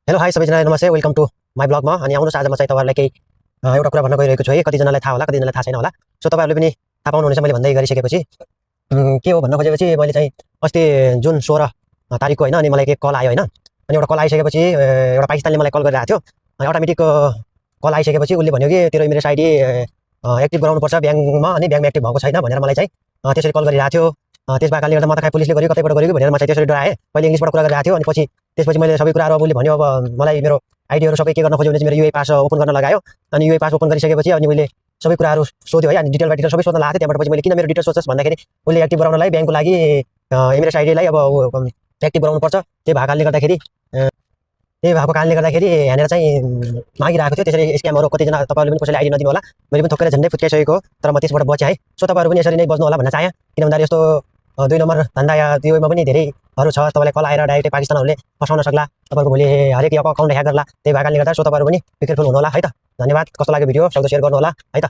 hello hi सबैजना नमस्ते welcome to my ब्लगमा अनि आउनुहोस् आज म चाहिँ तपाईँहरूलाई केही एउटा कुरा भन्न गइरहेको छु है कतिजनालाई थाहा होला कतिजनालाई थाहा छैन होला सो तपाईँहरूले पनि थाहा पाउनुहुनेछ मैले भन्दै गरिसकेपछि के हो भन्न खोजेपछि मैले चाहिँ अस्ति जुन 16 तारिकको होइन अनि मलाई एक कल आयो होइन अनि एउटा कल आइसकेपछि एउटा पाकिस्तानले मलाई कल गरिरहेको थियो अटोमेटिक कल आइसकेपछि उसले भन्यो कि तेरो इमेरेट्स आइडी एक्टिभ गराउनुपर्छ ब्याङ्कमा अनि ब्याङ्कमा एक्टिभ भएको छैन भनेर मलाई चाहिँ त्यसरी कल गरिरहेको थियो त्यस भएकाले गर्दा म त खै पुलिसले गर्यो कतैबाट गर्यो भनेर म चाहिँ त्यसरी डराएँ पहिले इङ्ग्लिसबाट कुरा गरिरहेको थियो अनि त्यसपछि मैले सबै कुराहरू अब उसले भन्यो अब मलाई मेरो आइडीहरू सबै के गर्न खोज्यो भने चाहिँ मेरो युए पास ओपन गर्न लगायो अनि युए पास ओपन गरिसकेपछि अनि उसले सबै कुराहरू सोध्यो है अनि डिटेल बाइ डिटेल सबै सोध्न लाग्यो त्यहाँबाट पछि मैले किन मेरो डिटेल सोध्छस् भन्दाखेरि उसले एक्टिभ गराउनलाई ब्याङ्कको लागि इमेरेट्स आइडीलाई अब एक्टिभ गराउनुपर्छ त्यही भएको कारणले गर्दाखेरि यहाँनिर चाहिँ मागिरहेको थियो त्यसरी स्क्यामहरू कतिजना तपाईँहरूले पनि कसैले आइडी नदिनु होला मैले पनि थोकेर झन्डै फुत्काइसकेको तर म त्यसबाट बचेँ है सो तपाईँहरू पनि यसरी नै बच्नु होला भन्न चाहेँ किन भन्दाखेरि यस्तो 2 नम्बर धन्दा या त्योमा पनि धेरैहरू छ तपाईँलाई कल आएर डाइरेक्टै पाकिस्तानहरूले फसाउन सक्ला तपाईँको भोलि हरेक अकाउन्ट ह्याक गर्ला त्यही भएको कारणले गर्दा सो तपाईँहरू पनि केयरफुल हुनु होला है त धन्यवाद कस्तो लाग्यो भिडियो सक्दो सेयर गर्नु होला है त